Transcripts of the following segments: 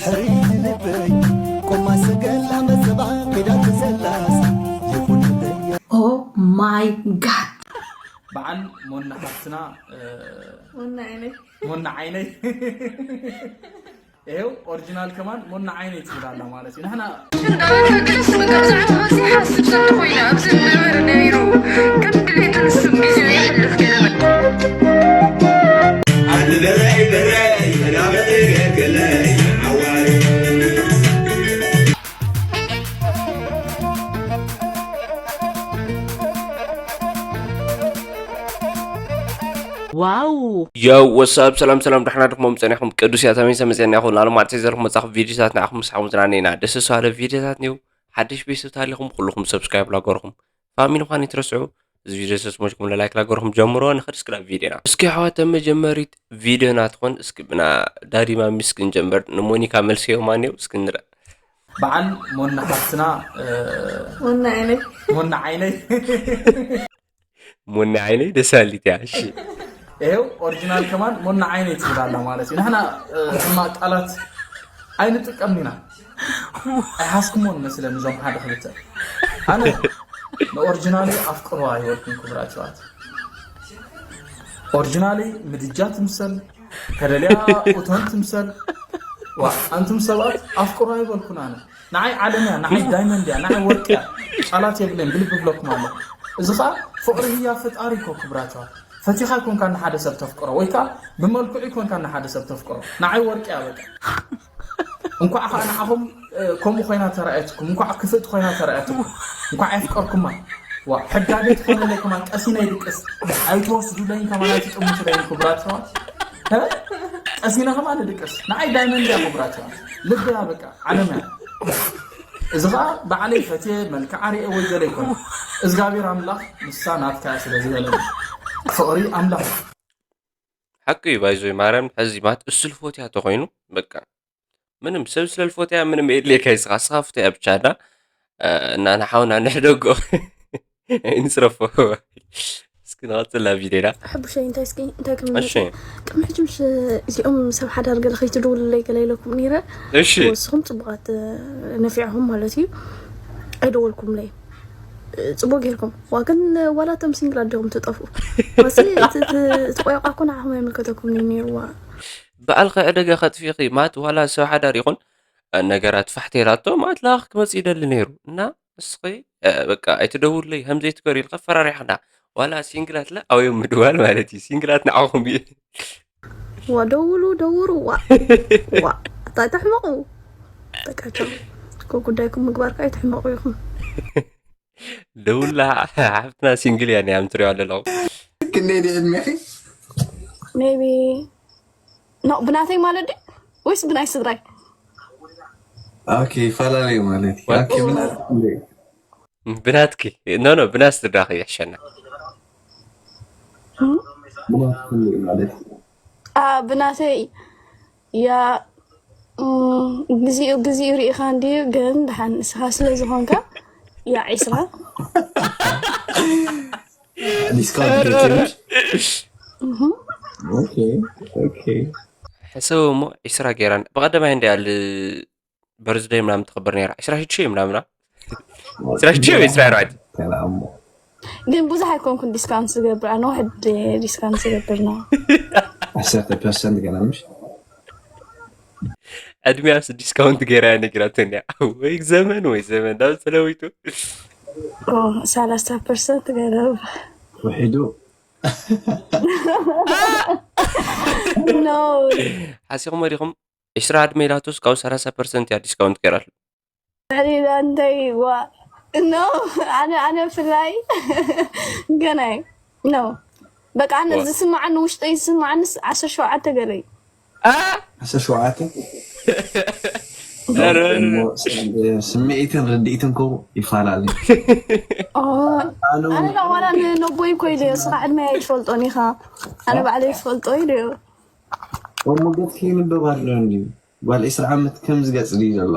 ሕሪድ ልበይ ቆማ ሰገላ መዘባ ኪዳን ዘላስ ይኹን ልበይ Oh my god. በዓል ሞና ሓፍትና እ፣ ወና ዓይነይ ሞና ዓይነይ ይሄው ኦሪጂናል ከማን ሞና ዓይነይ ትብል ኣላ ማለት እዩ። ንሕና እንዳበረከስ መገዛዕቲ ይሓስብ ዘንተ ኮይነ ኣብዚ ዝነበረ ነይሩ ከም ድሌቱ ንሱም ግዜኡ የሕልፍ ገለ ዋው ያው ወሳብ ሰላም ሰላም፣ ደሕና ድኹም ጸኒሕኩም? ቅዱስ እያ ተመይሰ መጽናኹ ላሉ ማዕተ ዘርኩም መጻኹ ቪዲዮታት ንዓኹም ምሳኹም ዝናነና ደስ ሰዋለ ቪዲዮታት ኒው ሓድሽ ቤተሰብ ታሊኹም ኩልኹም ሰብስክራይብ ላገርኩም ፋሚሊ ኳን ይትረስዑ። እዚ ቪዲዮ ሰስሞችኩም ለላይክ ላገርኩም ጀምሮ። ንኸድ እስክላ ቪዲዮና እስኪ ኣሕዋት መጀመሪት ቪዲዮና ትኾን እስኪ ብና ዳዲማ ሚስክን ጀምበር ንሞኒካ መልሲ የማኔው እስኪ ንረ በዓል ሞና ሓፍትና እ፣ ወና ዓይነይ ሞና ዓይነይ ሞኒ ዓይነይ ደሳሊት እያ። እሺ ይሄው ኦሪጂናል ከማን ሞና ዓይነይ ትብል ኣላ ማለት እዩ። ንሕና እ፣ ሕማቅ ቃላት ኣይንጥቀምን ኢና። ኣይሓስኩሞን መስለን እዞም ሓደ ክልተ ኣነ ንኦሪጂናሊ ኣፍቅሮ ኣይወድን ክቡራት ሰባት። ኦሪጂናሊ ምድጃ ትምሰል ተደልያ እቶን ትምሰል። ዋ ኣንቱም ሰባት ኣፍቅሮ ኣይበልኩን ኣነ። ንዓይ ዓለም እያ፣ ንዓይ ዳይመንድ እያ፣ ንዓይ ወርቂ እያ። ቃላት የብለን ግልብ ብለኩም ኣሎ። እዚ ኸዓ ፍቕሪ ህያ ፈጣሪ እኮ ክቡራት ሰባት። ፈቲኻ ይኮንካ ንሓደ ሰብ ተፍቅሮ ወይ ከዓ ብመልክዑ ይኮንካ ንሓደ ሰብ ተፍቅሮ። ንዓይ ወርቂ እያ በቃ። እንኳዕ ከዓ ንዓኹም እ፣ ከምኡ ኮይና ተራእየትኩም፣ እንኳዕ ክፍእቲ ኮይና ተራእየትኩም፣ እንኳዕ ኣፍቀርኩማ። ዋ ሕጋገ ትኾነለይ ከማን ቀሲነ ይድቅስ ኣይትወስዱለይን ከማን ኣይትጥምቱለይን ክቡራት ሰባት። እ? ቀሲነ ከማን ይድቅስ ንዓይ ዳይመንድ እያ ክቡራት ሰባት። ልበያ በቃ ዓለም እያ። እዚ ከዓ ባዕለይ ፈትየ መልክዓ ርኤ ወይ ገለ ይኮን እግዚኣብሔር ኣምላኽ ንሳ ናትካ እያ ስለ ዝበለ ፍቕሪ ኣምላኽ ሓቂ እዩ ባይዞይ ማርያም ሕዚ ማት እሱ ልፎትያ ተኮይኑ በቃ ምንም ሰብ ስለ ልፎትያ ምንም የድልየካ ይስኻ ስኻ ፍቶያ ብቻ ዳ እና ንሓውና ንሕደጎ ይንስረፎ እስኪ ንቐፅላ ቪዲዮና ሕቡሸይ እንታይ እስኪ እንታይ ከም እሺ ቅድሚ ሕጂ ምስ እዚኦም ሰብ ሓዳር ገለ ከይትድውልለይ ገለ ኢለኩም ነይረ እሺ ወስኹም ፅቡቃት ነፊዕኹም ማለት እዩ ኣይደወልኩምለይ ፅቡቅ ጌርኩም ዋ ግን ዋላ እቶም ሲንግላት ዲኹም ትጠፍኡ ዋሲ ትቆየቋ እኮ ንዓኹም ኣይምልከተኩም እዩ ነይርዋ በዓልኸ ዕደጋ ከጥፊኺ ማት ዋላ ሰብ ሓዳር ይኹን ነገራት ፋሕቴራቶ ማት ለኣኽ ክመፅእ ይደሊ ነይሩ እና እስኺ በቃ ኣይትደውልለይ ከም ዘይትገር ኢልካ ፈራሪሕና ዋላ ሲንግላት ለ ኣውዮም ምድዋል ማለት እዩ ሲንግላት ንዓኹም እዩ ዋ ደውሉ ደውሩ ዋ ዋ እንታይ ተሕመቑ በቃ ቻው እኮ ጉዳይኩም ምግባር ከዓ ኣይትሕመቑ ኢኹም ደውላ ሓፍትና ሲንግል እያ ኒያ ምትሪዋ ኣለኹም ክንደይ ድዩ ዕድሜኺ? ሜቢ ኖ ብናተይ ማለት ድዩ ወይስ ብናይ ስድራይ ኦኬ ይፈላለዩ ማለት እዩ። ኦኬ ብናትኪ ክንደይ? ብናትኪ ኖ ኖ ብናት ስድራኺ ይሕሸና ብናትኪ ክንደይ ማለት እዩ? አ ብናተይ ያ እም፣ ግዚኡ ግዚኡ ርኢኻ እንድዩ ግን ደሓን ንስኻ ስለ ዝኾንካ ያ ዒስራ ዲስካውንት ገይርኪ ኦኬ ኦኬ ሕሰብ እሞ ዒስራ ገይራ ብቐደማይ እንዲ ኣል በርዝደይ ምናምን ትኽብር ነይራ ዒስራ ሽዱሽተ ምናምና ዒስራ ሽዱሽተ ወይ ዒስራ ኣርባዕተ ከላሞ ግን ብዙሕ ኣይኮንኩን ዲስካውንት ዝገብር ኣነ ውሕድ ዲስካውንት ዝገብር ነው ዓሰርተ ፐርሰንት ገና ምሽ ዕድሚያስ ዲስካውንት ገይራ እያ ነግራተኒ እያ። ወይ ዘመን ወይ ዘመን ናብ ተለዊጡ ኦ፣ ሰላሳ ፐርሰንት ገረብ ውሒዱ ኖ ሓሲኹም ወዲኹም ዕስራ ዕድመ ኢላቶስ ካብ ሰላሳ ፐርሰንት እያ ዲስካውንት ገይራሉ ሪዳ እንታይ ዋ ኖ ኣነ ኣነ ብፍላይ ገናይ ኖ በቃ ኣነ ዝስማዓኒ ውሽጠይ ዝስማዓኒ ዓሰርተ ሸውዓተ ገለ እዩ ዓሰርተ ሸውዓተ እሞ ስምዒትን ርድኢትን ከ ይፈላለ ኦ፣ ኣነ ዳ ዋላ ንነቦይ እኮ ኢለ ስኻ ዕድመይ ኣይትፈልጦን ኢኻ ኣነ ባዕለይ ዝፈልጦ ኢለዮ እሞ ገጽ ከይንበብ ኣሎ እንድዩ ጓል ዕስራ ዓመት ከምዚ ገጽ ድዩ ዘሎ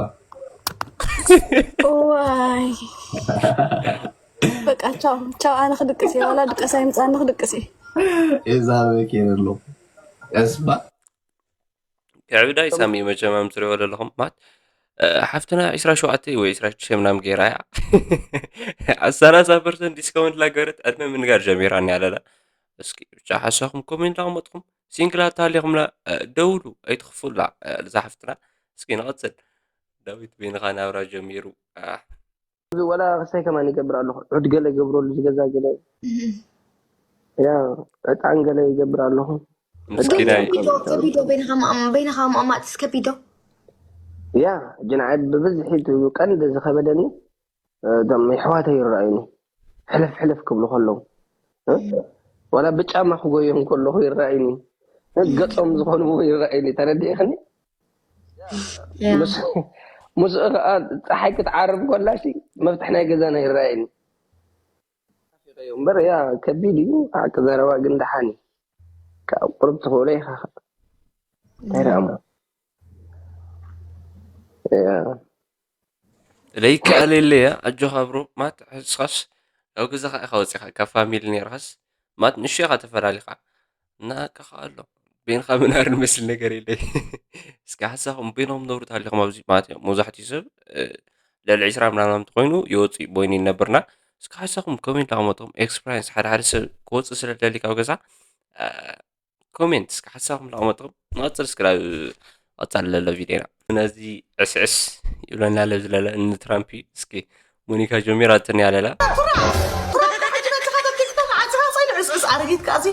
ዋይ በቃ ቻው ቻው ኣነ ክድቅስ እየ ዋላ ድቀስ ኣይምፃኒ ክድቅስ እየ የዛረበ ከይነ ኣለኹ ቀስባ ክዕብዳ ይሳሚ መቸም ትሪኦ ዘለኹም ማት ሓፍትና ዕስራ ሸውዓተ ወይ ዕስራ ሽዱሽተ ምናምን ገይራ እያ። ኣብ ሰላሳ ፐርሰንት ዲስካውንት ላገረት ዕድመ ምንጋር ጀሚራ እያ ኣለላ። እስኪ ብቻ ሓሳኹም ኮሜንት ኣቕመጥኩም ሲንግላት ሃሊኹምላ ደውሉ ኣይትኽፉላ። እዛ ሓፍትና እስኪ ንቐፅል። ዳዊት በይንኻ ናብራ ጀሚሩ። ወላ ክሳይ ከማን ይገብር ኣለኹ። ዑድ ገለ ይገብረሉ ዝገዛ ገለ ያ ዕጣን ገለ ይገብር ኣለኹ። ምስኪናይ። ከቢዶ ከቢዶ በይንኻ ማእም- በይንኻ ማማጥስ ከቢዶ ያ ጅንዓይ ብብዝሒ እቲ ቀንዲ ዝኸበደኒ እቶም ይሕዋተይ ይረኣዩኒ ሕልፍ ሕልፍ ክብሉ ከለዉ እ? ወላ ብጫማ ክጎዮም ከለኹ ይረኣዩኒ እ? ገጾም ዝኾንዎ ይረኣዩኒ ተረዲእኽኒ ምስኡ ከዓ ፀሓይ ክትዓርብ ከላ መፍትሕ ናይ ገዛና ይረኣየኒ ናፊቀዮ እምበር ያ ከቢድ እዩ ሓቂ ዘረባ ግን ደሓን እዩ ካብ ቁርብ ትኽእሎ ኢኻ እንታይ ደኣ እሞ ለይከኣል የለየ ኣጆኻ ብሮ ማት ሕስኻስ ካብ ገዛኻ ኢኻ ወፂኻ ካብ ፋሚሊ ነርኻስ ማት ንሹ ኢኻ ተፈላሊኻ እና ከኸኣሎ ቤንኻ ምናር ንመስል ነገር የለይ እስኪ ሓሳኹም ቤኖም ነውሩ ታሊኹም ኣብዚ ማለት እዩ መብዛሕትኡ ሰብ ልዕሊ ዕስራ ምናምን እንተኮይኑ ይወፅእ ቦይኑ ይነብርና እስኪ ሓሳኹም ኮሜንት ኣቕመጥኹም ኤክስፕራንስ ሓደ ሓደ ሰብ ክወፅእ ስለ ደሊ ካብ ገዛ ኮሜንት እስኪ ሓሳብኩም ላቕመጥኹም ንቐፅል እስኪ ናብ ቀፃሊ ለሎ ቪድዮና ነዚ ዕስዕስ ይብለና ለዚ ለለ ንትራምፕ እስኪ ሞኒካ ጀሚራትኒ ኣለላ ኣረጊት ካዚ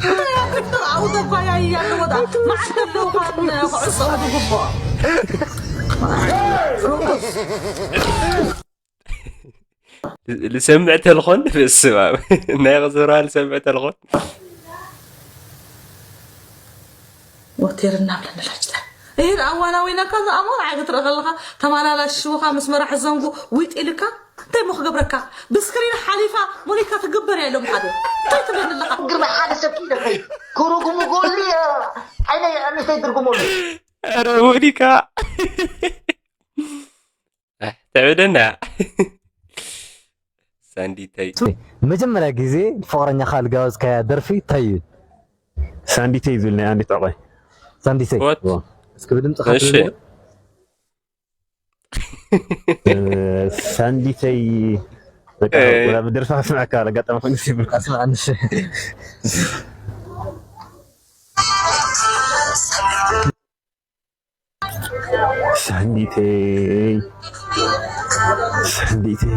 እንታይ ያክል ጥርዓው ተጓያይ ያለወጣ ማዕት ኣለውካን ክዕፀው ትግቦ ልሰምዕ ተልኾን ብስባብ ናይ ቕዝራ ልሰምዕ ተልኾን ወቴር እናብለ ንላጭታ ይህን ኣዋና ወይና ከዛ ኣሞር ዓይ ክትርኢ ከለካ ተማላላሽ ሽውካ ምስ መራሕ ዘንጉ ዊጥ ኢልካ እንታይ ሞ ክገብረካ ብስክሪን ሓሊፋ ሞኒካ ትግበር እያ ኢሎም ሓደ እንታይ ትብለኒ ኣለካ ግርማ ሓደ ሰብ ኪደ ከይ ክሩጉሙ ጎሊ ዓይነ ኣንስተይ ትርጉመሉ ኧረ ሞኒካ ተዕብደና ሳንዲተይ መጀመርያ ግዜ ፍቕረኛኻ ልጋበዝካያ ደርፊ እንታይ እዩ? ሳንዲተይ ዝብል ናይ ኣንዲት ዕቆይ ሳንዲተይ What? እስኪ ብድምፅኻ እሺ ትብልዎ? ሳንዲተይ በቃ ወላ ብደርፋ ስምዐካ ኣጋጣሚ ኮይኑ ሲብልካ ኣስማዕንሽ ሳንዲተይ ሳንዲተይ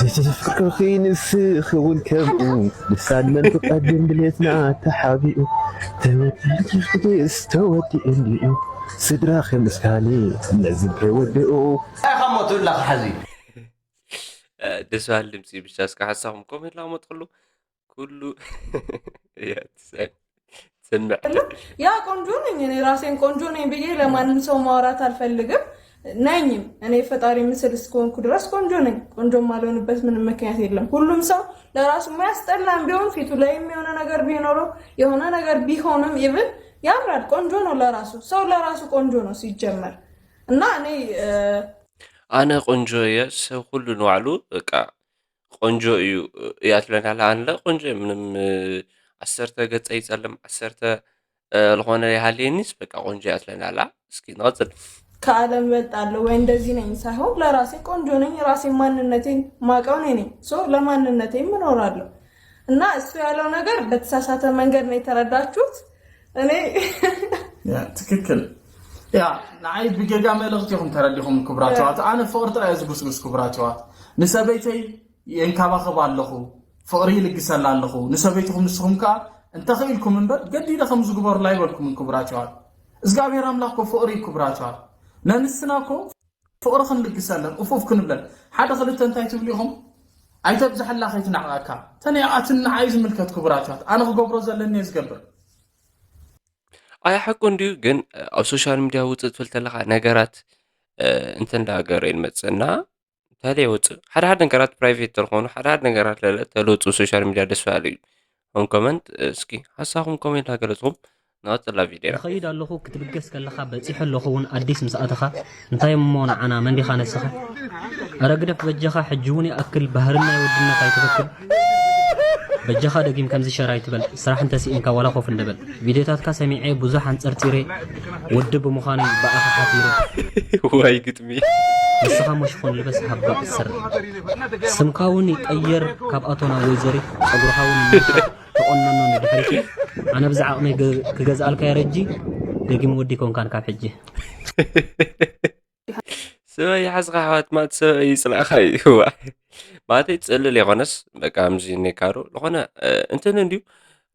ዘይተዘፍቅርኺ ንስኺ እውን ከምኡ ንሳድመን ፍቃድን ድሌትና ተሓቢኡ ተወዲእስ ተወዲኡ እንዲኡ ስድራኺ ምስካሊ ነዚ ከይወድኡ ኢኻ ሞ ትብላ ክሓዚ ደስ በሃል ድምፂ ብቻ እስከ ሓሳኹም ኮሜንት ላመጥቅሉ ኩሉ እያ ትሰ- ትሰምዕ ያ ቆንጆ ነኝ እኔ ራሴን ቆንጆ ነኝ ብዬ ለማንም ሰው ማውራት አልፈልግም። ነኝም እኔ ፈጣሪ ምስል እስከሆንኩ ድረስ ቆንጆ ነኝ። ቆንጆ ማልሆንበት ምንም ምክንያት የለም። ሁሉም ሰው ለራሱ የሚያስጠላም ቢሆን ፊቱ ላይ የሚሆነ ነገር ቢኖረው የሆነ ነገር ቢሆንም ኢቭን ያምራል። ቆንጆ ነው ለራሱ ሰው ለራሱ ቆንጆ ነው ሲጀመር እና እኔ እ፣ ኣነ ቆንጆ እየ ሰብ ኩሉ ንባዕሉ በቃ ቆንጆ እዩ እያ ትብለና ኣላ ኣነ ቆንጆ እየ ምንም እ፣ ዓሰርተ ገፀ ይፀልም ዓሰርተ እ፣ ዝኾነ ይሃልየኒስ በቃ ቆንጆ እያ ትብለና ኣላ እስኪ ንቐፅል ከዓለም እበልጣለሁ ወይ እንደዚህ ነኝ ሳይሆን ለራሴ ቆንጆ ነኝ። ራሴ ማንነቴን ማቀው እኔ ነኝ። ሶ ለማንነቴም እኖራለሁ እና እሱ ያለው ነገር በተሳሳተ መንገድ ነው የተረዳችሁት። እኔ ትክክል ያ ንዓይ ብጌጋ መልእኽቲ ኢኹም ተረዲኹም ክቡራት ኣሕዋት ኣነ ፍቕሪ ጥራይ እየ ዝጉስጉስ ክቡራት ኣሕዋት ንሰበይተይ የንካባኸብ ኣለኹ ፍቕሪ ይልግሰላ ኣለኹ ንሰበይትኹም ንስኹም ከዓ እንተኽኢልኩም እምበር ገዲደ ከም ዝግበሩላ ኣይበልኩምን ክቡራት ኣሕዋት እግዚኣብሔር ኣምላኽ እኮ ፍቕሪ እዩ ክቡራት ኣሕዋት ነንስና እኮ ፍቕሪ ክንልግሰለን ኡፍ ኡፍ ክንብለን ሓደ ክልተ እንታይ ትብሉ ኢኹም ኣይተብዝሐላ ከይትናዕቐካ ተን እዚኣትን ንዓይ ዝምልከት ክቡራት ኣሕዋት ኣነ ክገብሮ ዘለኒ እየ ዝገብር ኣይ ሓቁ እንድዩ ግን ኣብ ሶሻል ሚድያ ውፅእ ትብል ተለካ ነገራት እንተ እንዳገረ ይመፅእና እንታይ ይወፅእ ሓደ ሓደ ነገራት ፕራይቬት ተልኮኑ ሓደ ሓደ ነገራት ለለ ተለውፅኡ ሶሻል ሚድያ ደስ በሃሊ እዩ ሆም ኮመንት እስኪ ሓሳኹም ኮሜንት ናገለፅኹም ንቐፅላ ቪድዮና ይኸይድ ኣለኹ ክትብገስ ከለኻ በፂሑ ኣለኹ እውን ኣዲስ ምስ ኣተኻ እንታይ እሞ ንዓና መን ዲኻ ነስኻ ኣረ ግደፍ በጃኻ ሕጂ እውን ይኣክል ባህርን ናይ ወድነት ኣይትበክል በጃኻ ደጊም ከምዚ ሸር ኣይትበል፣ ስራሕ እንተስኢንካ ዋላ ኮፍ እንደ በል። ቪድዮታትካ ሰሚዐ ብዙሕ ኣንጸርጺረ፣ ወዲ ብምዃነይ ብኣኻ ሓፊረ። ዋይ ግጥሚ። ንስኻ እሞ ሽፎን ልበስ ሃባ እሰር። ስምካ እውን ይቀየር ካብ ኣቶ ናብ ወይዘሪት፣ ጸጉርኻ እውን ይመሓር ተቆነኖ ንድሕሪት። ኣነ ብዛ ዓቕመይ ገ- ክገዝኣልካ እየ ረጂ፣ ደጊም ወዲ ኮንካን ካብ ሕጂ። ሰበይ ይሓዝካ ኣሕዋት ማለት ሰበይ ይፅላእካ እዩ። ማለተይ ፅልል የኮነስ በቃ ምዚ ኔካሩ ለኾነ እንትን እንዲዩ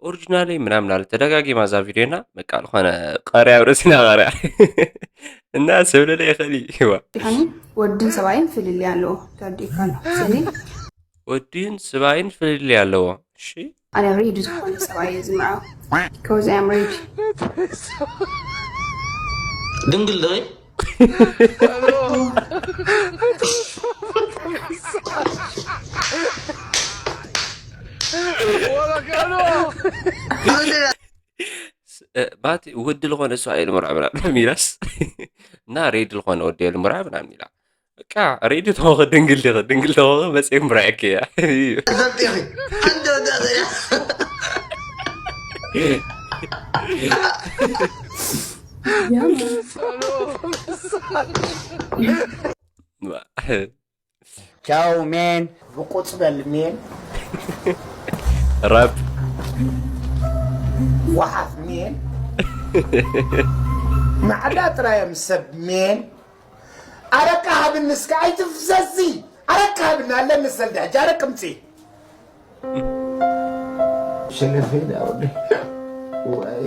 ኦሪጂናለይ ምናምን ኣለ ተደጋጊማ እዛ ቪድዮና በቃ ለኾነ ቀርያ ኣብ ርእሲና ቀርያ እና ሰብለለ ይኽእል እዩ። ዲሓኒ ወድን ሰብኣይን ፍልልይ ኣለዎ። ተረዲእካ ኣሎ ስኒ ወዲን ስባይን ፍልልይ ኣለዎ። እሺ ኣነ ሬድ ዝኾነ ሰብኣይ እየ ዝምርዖ። Because I'm ሬድ ድንግል ድኺ ስ- እ፣ ባቲ ወዲ ዝኾነ እሷ እየ ልምርዖ ምናምን ኢላስ እና ሬድ ዝኾነ ወዲ እየ ልምርዖ ምናምን ኢላ በቃ ሬድ ተወኸ ድንግል ዲኸ ድንግል ተወኸ መፅእ ምርዐክ እያ። ዘብጢኺ ሓንቲ ወዳዘያ Ciao, man. ብቁጽ በል ሜን። ራብ ወሓፍ ሜን። ማዕዳ ጥራዮም ሰብ ሜን። ኣረቃ ሃብኒ እስከ ኣይትፍዘዚ። ኣረቃ ሃብኒ ኣለኒ ሰልዲ ሕጂ ኣረቅ ምጺ። ሽለፈይ ዳ ወደይ። ወይ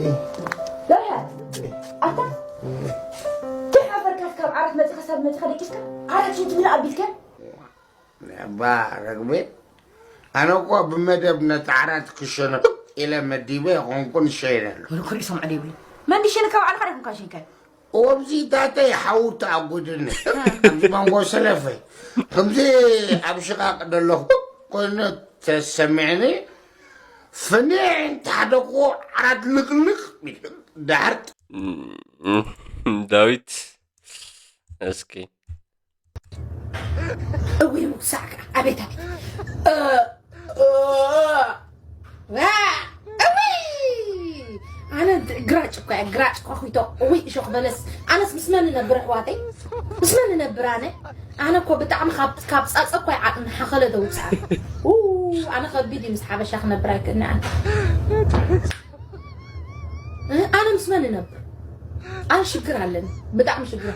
ዳሕያት ኣታ ከይሓፈርካስ ካብ ዓራት መፂኻ ሳብ መፂኻ ደቂስካ ዓራት ሽንቲ ምን ኣቢልካ ባ ረግቤ ኣነ እኮ ብመደብ ነቲ ዓራት ክሸነ ኢለ መዲበ ይኾንኩን ሸይነሉ ወልኩ ርእሶም ዕደ ይብሉ መንዲ ሽንካ ባዕልኻ ደይኮንካ ሽንካይ ወብዚ ታተይ ሓውቲ ኣጉድኒ ኣብዚ መንጎ ሰለፈይ ከምዚ ኣብ ሽቃቅ ደለኹ ኮይኑ ተሰሚዕኒ ፍኒዕ እንተሓደኩ ዓራት ልቅልቅ ዳሕር ዳዊት እስኪ እዊ ውሳዕካ ኣቤት ኣቤት እዊ ኣነ ግራጭ እኳ እያ ግራጭ ኳኩቶ እዊ እሾክ በለስ ኣነስ ምስ መን ነብር ኣሕዋተይ ምስ መን ነብር ኣነ ኣነ እኮ ብጣዕሚ ካብ ፃፀ እኳ ዓቅሚ ሓኸለ ተውፅኣ ኣነ ከቢድ እዩ ምስ ሓበሻ ክነብር ኣይክእልኒ ኣነ ኣነ ምስ መን ነብር ኣነ ሽግር ኣለኒ ብጣዕሚ ሽግር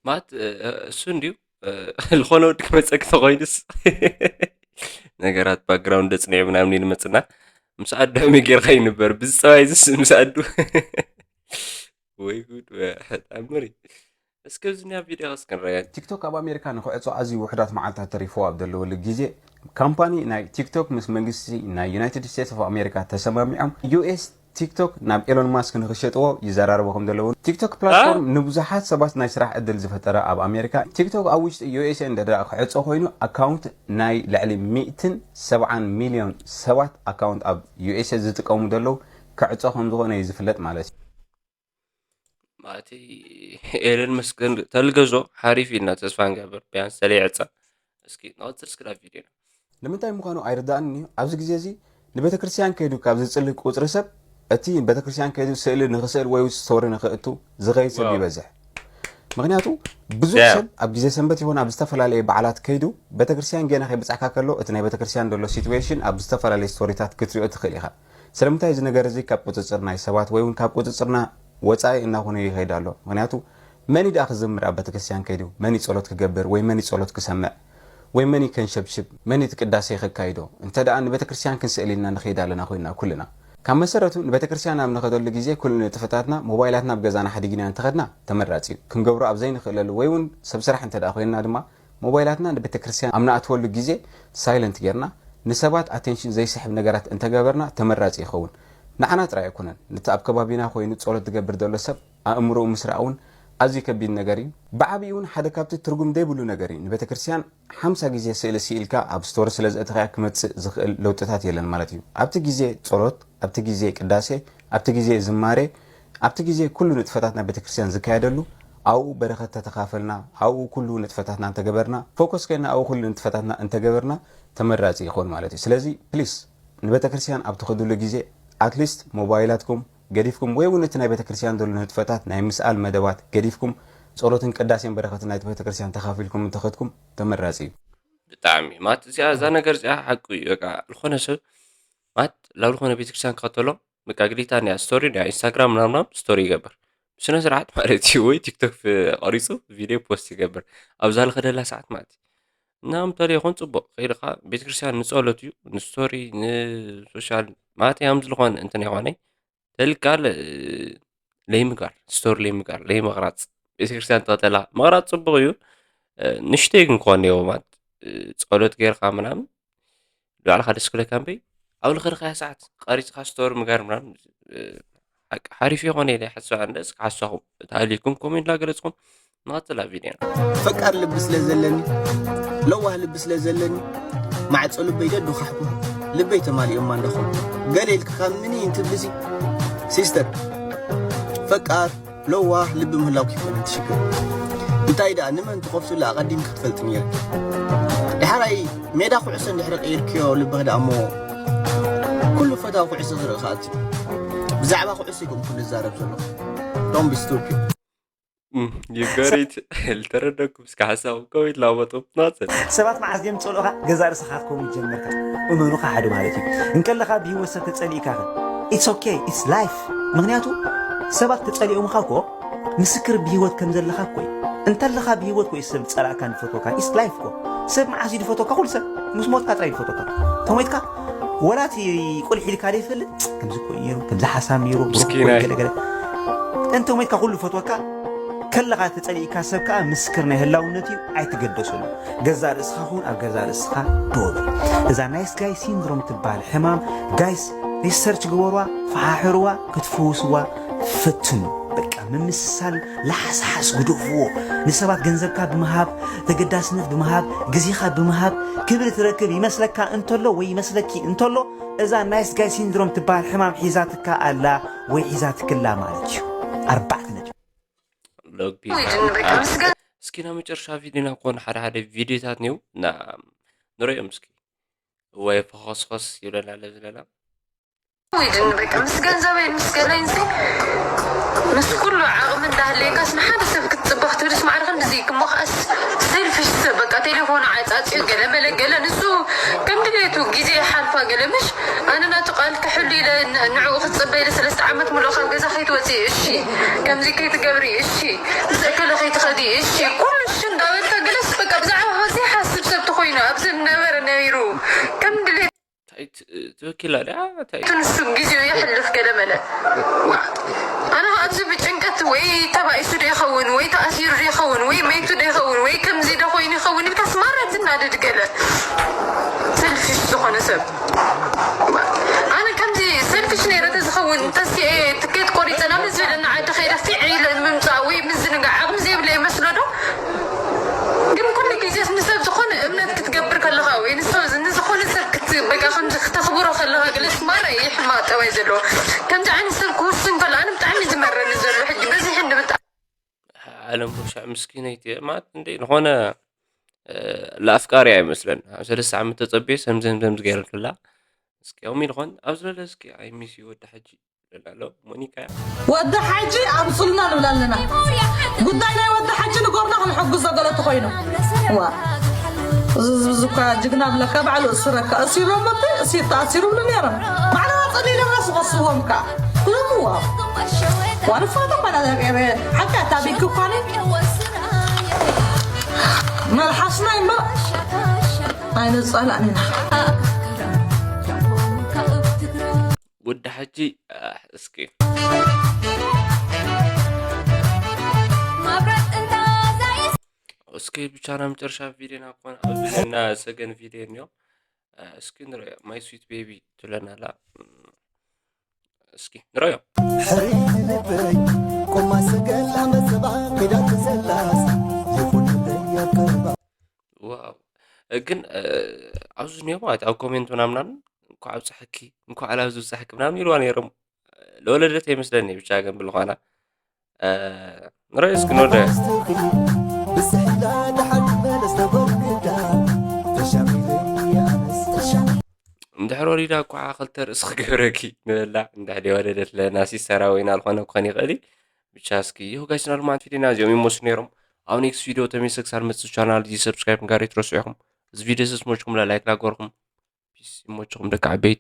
ማለት እሱ እንዲዩ ዝኾነ ወዲ ክመፀክ ተኮይኑስ ነገራት ባክግራውንድ ደፅኒዑ ምናምን ኢሉ መፅና ምስ ኣዱ ከመይ ጌርካ ይንበር ብዝፀባይ ዝስ ምስ ኣዱ ወይ ጉድ ተኣምር እዩ እስከ ኣብዚ ኒያ ቪድዮ ከስክንረያ ቲክቶክ ኣብ ኣሜሪካ ንክዕጾ ኣዝዩ ውሑዳት መዓልታት ተሪፍዎ ኣብ ዘለወሉ ግዜ ካምፓኒ ናይ ቲክቶክ ምስ መንግስቲ ናይ ዩናይትድ ስቴትስ ኦፍ ኣሜሪካ ተሰማሚዖም ዩኤስ ቲክቶክ ናብ ኤሎን ማስክ ንክሸጥዎ ይዘራረቡ ከም ዘለዉ ቲክቶክ ፕላትፎርም ንብዙሓት ሰባት ናይ ስራሕ ዕድል ዝፈጠረ ኣብ ኣሜሪካ ቲክቶክ ኣብ ውሽጢ ዩኤስኤ እንደ ክዕጾ ኮይኑ ኣካውንት ናይ ልዕሊ ሚእትን ሰብዓን ሚልዮን ሰባት ኣካውንት ኣብ ዩኤስኤ ዝጥቀሙ ዘለዉ ክዕጾ ከም ዝኾነ እዩ ዝፍለጥ ማለት እዩ ማለተይ ኤለን መስክ ተልገዞ ሓሪፍ ኢልና ተስፋ ንገብር ቢያንስ ተለይዕፀ እስኪ ንቐፅል እስኪ ናብ ቪድዮ ንምንታይ ምዃኑ ኣይርዳእን እዩ ኣብዚ ግዜ እዚ ንቤተ ክርስቲያን ከይዱ ካብ ዝፅሊ ቁፅሪ ሰብ እቲ ቤተ ክርስቲያን ከይዱ ስእሊ ንክስእል ወይ ስቶሪ ንክእቱ ዝኸይድ ሰብ ይበዝሕ ምክንያቱ ብዙሕ ሰብ ኣብ ግዜ ሰንበት ይኹን ኣብ ዝተፈላለየ በዓላት ከይዱ ቤተክርስትያን ጌና ከይብፃሕካ ከሎ እቲ ናይ ቤተክርስትያን ዘሎ ሲትዌሽን ኣብ ዝተፈላለየ ስቶሪታት ክትሪኦ ትኽእል ኢኻ ስለምንታይ እዚ ነገር እዚ ካብ ቁፅፅር ናይ ሰባት ወይ እውን ካብ ቁፅፅርና ወፃኢ እናኾነ ይኸይድ ኣሎ ምክንያቱ መን ደኣ ክዝምር ኣብ ቤተክርስትያን ከይዱ መን ጸሎት ክገብር ወይ መን ጸሎት ክሰምዕ ወይ መን ከንሸብሽብ መን እቲ ቅዳሴ ከካይዶ እንተ ደኣ ንቤተክርስትያን ክንስእል ኢልና ንኸይድ ኣለና ኮይና ኩልና ካብ መሰረቱ ንቤተክርስትያን ኣብ ንኸደሉ ግዜ ኩሉ ንጥፈታትና ሞባይላትና ኣብ ገዛና ሓዲግና እንተኸድና ተመራጺ እዩ ክንገብሮ ኣብ ዘይንኽእለሉ ወይ እውን ሰብ ስራሕ እንተ ደኣ ኮይንና ድማ ሞባይላትና ንቤተክርስትያን ኣብ ንኣትወሉ ግዜ ሳይለንት ጌርና ንሰባት ኣቴንሽን ዘይስሕብ ነገራት እንተገበርና ተመራጺ ይኸውን ንዓና ጥራይ ኣይኮነን ነቲ ኣብ ከባቢና ኮይኑ ጸሎት ዝገብር ዘሎ ሰብ ኣእምሮኡ ምስራቕ እውን ኣዝዩ ከቢድ ነገር እዩ። ብዓቢኡ እውን ሓደ ካብቲ ትርጉም ዘይብሉ ነገር እዩ። ንቤተ ክርስትያን ሓምሳ ግዜ ስእሊ ስኢልካ ኣብ ስቶሪ ስለ ዘእተኻያ ክመጽእ ዝኽእል ለውጥታት የለን ማለት እዩ። ኣብቲ ግዜ ጸሎት፣ ኣብቲ ግዜ ቅዳሴ፣ ኣብቲ ግዜ ዝማሬ፣ ኣብቲ ግዜ ኩሉ ንጥፈታት ናይ ቤተ ክርስትያን ዝካየደሉ ኣብኡ በረኸት ተተኻፈልና፣ ኣብኡ ኩሉ ንጥፈታትና እንተገበርና፣ ፎከስ ኮይና ኣብኡ ኩሉ ንጥፈታትና እንተገበርና ተመራጺ ይኾን ማለት እዩ። ስለዚ ፕሊስ ንቤተክርስትያን ኣብ ትኸዱሉ ግዜ ኣትሊስት ሞባይላትኩም ገዲፍኩም ወይ እውን እቲ ናይ ቤተክርስትያን ዘሎ ንጥፈታት ናይ ምስኣል መደባት ገዲፍኩም ጸሎትን ቅዳሴን በረኸትን ናይ ቤተክርስትያን ተኻፊልኩም እንተኸድኩም ተመራጺ እዩ። ብጣዕሚ ማለት እዚኣ እዛ ነገር እዚኣ ሓቁ እዩ። በቃ ዝኾነ ሰብ ማለት ላብ ዝኾነ ቤተክርስትያን ክኸተሎ በቃ ግዴታ ናይ ስቶሪ ናይ ኢንስታግራም ምናምናም ስቶሪ ይገብር ብስነ ስርዓት ማለት እዩ። ወይ ቲክቶክ ቀሪፁ ቪዲዮ ፖስት ይገብር ኣብዛ ልኸደላ ሰዓት ማለት እዩ። እና ምተለ ይኹን ፅቡቅ ከይድካ ቤተክርስትያን ንፀሎት እዩ ንስቶሪ ንሶሻል ማለት ያም ዝልኾን እንትን ይኾነይ ተልቃል ለይምጋር ስቶሪ ለይምጋር ለይመቕራፅ ቤተክርስትያን ተኸተላ መቕራፅ ፅቡቅ እዩ። ንሽተይ ግን ክኾን ነዎ ማለት ፀሎት ገይርካ ምናምን ባዕልኻ ደስ ክለካ እምበይ ኣብ ልኸድካያ ሰዓት ቀሪፅካ ስቶሪ ምጋር ምናምን ሓቂ ሓሪፍ ይኾነ ኢለ ይሓስብ ኣነ ደስ ክሓሳኹም ተሃልዩኩም ኮሜንት ላገለፅኩም ንቐፅል ኣብ ቪድዮና። ፈቃር ልቢ ስለ ዘለኒ ለዋህ ልቢ ስለ ዘለኒ ማዕጾ ልበይ ደዱ ካሕኩ ልበይ ተማሊኦማ ኣለኹ ገለ ኢልካ ካብ ምኒ እንትብልሲ ሲስተር ፈቃር ለዋህ ልቢ ምህላው ከይኮነ እቲ ሽግር እንታይ ደኣ ንመን ትኸፍቱላ ኣቐዲምኪ ክትፈልጢ ነይርኪ ደሓራይ ሜዳ ኩዕሶ እንድሕሪ ቀይርክዮ ልብኺ ደኣ እሞ ኩሉ ፈታዊ ኩዕሶ ዝርኢ ከኣ እቲ ብዛዕባ ኩዕሶ ይኮን ኩሉ ዝዛረብ ዘሎ don't be stupid ይገሪት ልተረደኩም እስከ ሓሳብ ከመይ ትላወጡ ናፅል ሰባት መዓስ ድዮም ዝፀልኡኻ ገዛ ርእስኻ ክትከውን ጀመርካ እመኑኻ ሓደ ማለት እዩ እንከለኻ ብህይወት ሰብ ተፀሊእካ ኸ it's okay it's life ምክንያቱ ሰባት ተፀሊኦምኻ እኮ ምስክር ብህይወት ከም ዘለኻ እኮ እዩ እንተለኻ ብህይወት ወይ ሰብ ዝፀላእካ ንፈትወካ it's life እኮ ሰብ መዓስ እዩ ዝፈትወካ ኩሉ ሰብ ምስ ሞትካ ጥራይ ዝፈትወካ ተሞይትካ ወላ እቲ ቁልሕ ኢልካ ዘይፈልጥ ከምዚ እኮ እዩ ነይሩ ከምዚ ሓሳብ ነይሩ ብሩኽ እኮ እዩ ገለገለ እንተ ሞይትካ ኩሉ ፈትወካ ከለኻ ተጸሊእካ ሰብ ከኣ ምስክር ናይ ህላውነት እዩ ኣይትገደሰሉ ገዛእ ርእስኻ ኹን ኣብ ገዛእ ርእስኻ ደው በል እዛ ናይስ ጋይ ሲንድሮም ትበሃል ሕማም ጋይስ ሪሰርች ግበሩዋ ፈሓሕርዋ ክትፍውስዋ ፈትኑ በቃ ምምስሳል ላሓስሓስ ግደፍዎ ንሰባት ገንዘብካ ብምሃብ ተገዳስነት ብምሃብ ግዜኻ ብምሃብ ክብሪ ትረክብ ይመስለካ እንተሎ ወይ ይመስለኪ እንተሎ እዛ ናይስ ጋይ ሲንድሮም ትበሃል ሕማም ሒዛትካ ኣላ ወይ ሒዛትክላ ማለት እዩ ኣርባዕተ ነጥቢ እስኪ ናብ መጨረሻ ቪዲዮና ኮን ሓደ ሓደ ቪዲዮታት ኒው እና ንሪኦም እስኪ ወይ ፈኾስኾስ ይብለና ለዝለና ወይድን በቃ ምስ ገንዘበይ ምስ ገለይንሲ ምስ ኩሉ ዓቕሚ እንዳሃለየካስ ንሓደ ሰብ ክትፅበ ክትብልስ ማዕረ ክንድዚ እሞ ከኣስ ሰልፊሽ ሰብ በቃ ቴሌፎኑ ዓፃፂኡ ገለ መለ ገለ ንሱ ከም ድሌቱ ግዜ ይሓልፋ ገለ ምሽ ኣነ ናቱ ቃል ክሕሉ ኢለ ንዕኡ ክትፅበ ኢለ ሰለስተ ዓመት ሙሉእ ካብ ገዛ ከይትወፅኢ እሺ ከምዚ ከይትገብሪ እሺ ምስ እከለ ከይትኸዲ እሺ ኩሉ እሺ እንዳበልካ ገለስ በቃ ብዛዕባ ዘይሓስብ ሰብ ተኾይኑ ኣብዚ ነበረ ነቢሩ ከም ድሌቱ እንታይ ትበኪላ ድያ እንታይ ንሱ ግዜኡ የሕልፍ ገለ መለ ኣነ ኣብዚ ብጭንቀት ወይ ተባኢሱ ዶ ይኸውን ወይ ተኣሲሩ ዶ ይኸውን ወይ መይቱ ዶ ይኸውን ወይ ከምዚ ዶ ኮይኑ ይኸውን ኢልካ ስማራ ትናደድ ገለ ሰልፊሽ ዝኾነ ሰብ ኣነ ከምዚ ሰልፊሽ ነይረ ተዝኸውን ተስኤ ትኬት ቆሪፀ ናብ ዝበለና ዓዲ ከይደ ፊዕ ኢለ ንምምፃእ ወይ ምዝንጋዕ ዓቕሚ ዘይብለ ይመስሎ ዶ ግን ኩሉ ግዜ ንሰብ ዝኾነ እምነት ክትገብር ከለኻ ወይ ንዝኾነ ሰብ በቃ ከምዚ ክተኽብሮ ከለኻ ግለስ ማራ ይሕማቕ ጠባይ ዘለዎ ከምዚ ዓይነት ሰብ ክውስን ከሎ ኣነ ብጣዕሚ ዝመረኒ ዘሎ ሕጂ በዚሕ እንድምጣ ዓለም ሸዕ ምስኪነይቲ ማለት እንደ ዝኾነ ለኣፍቃሪ ኣይመስለን ኣብ ሰለስተ ዓመት ተፀቢየ ሰምዘምዘም ዝገይረልክላ እስኪ ኦም ይልኾን ኣብ ዝለለ እስኪ ኣይሚስ ወዲ ሓጂ ይብለና ኣሎ ሞኒካ እያ። ወዲ ሓጂ ኣምፁልና ንብል ኣለና። ጉዳይ ናይ ወዲ ሓጂ ንገሩና ክንሕግዞ ገለ ተኾይኑ። ዋ እዚ ዝብዚ እኳ ጅግና ብለካ ባዕሉ እስረካ እሲሮም እምበር እሲር ተኣሲሩ ብሉ ነይሮም። ባዕልና ፀሊእና ስኸስዎም ከዓ ክለምዋ ዋንፋታ ባላ ሓቂ ኣታቢክ እኳ መልሓስና እምበር ኣይንፀላእን ኢና። ወዲ ሓጂ እስኪ እስኪ ብቻ ናብ መጨረሻ ቪድዮና ኮን ኣብና ሰገን ቪድዮ እኒኦ እስኪ ንሪኦ my sweet baby ትብለና ኣላ እስኪ ንሪኦ ሕሪ ልበይ ቆማ ሰገን ላመዘባ ሜዳ ትዘላስ ይኹን ልበይ ኣብ ቀረባ ዋው ግን ኣብዚ ኒኦ ማለት ኣብ ኮሜንት ምናምናን እንኳዕ ኣብፀሐኪ እንኳዕ ላብ ዝብፀሐኪ ምናምን ይልዋ ነይሮም ለወለደት ይመስለኒ ብቻ ግን ብልኾና ንርኢ እስኪ ንወደ ብስሕላ ደሓን መለስ ተጎርግዳ ተሻሚለኒ ኣነስ ተሻሚ እንድሕር ወሪዳ እኳ ክልተ ርእሲ ክገብረኪ ንበላ እንድሕር ወረደት ለና ሲስተራ ወይና ዝኾነ ክኾን ይኽእል እዩ። ብቻ እስኪ ይሁ ጋይስ ናሉ ማንት ፊዴና እዚኦም ይመስሉ ነይሮም። ኣብ ኔክስት ቪዲዮ ተመልሰ ክሳብ መፅእ ቻናል እዚ ሰብስክራይብ ምግባር ኣይትረስዑኹም። እዚ ቪዲዮ ስስ ሞችኩም ላይክ ላገርኩም ፒስ ይሞችኹም ደቂ ዓበይቲ።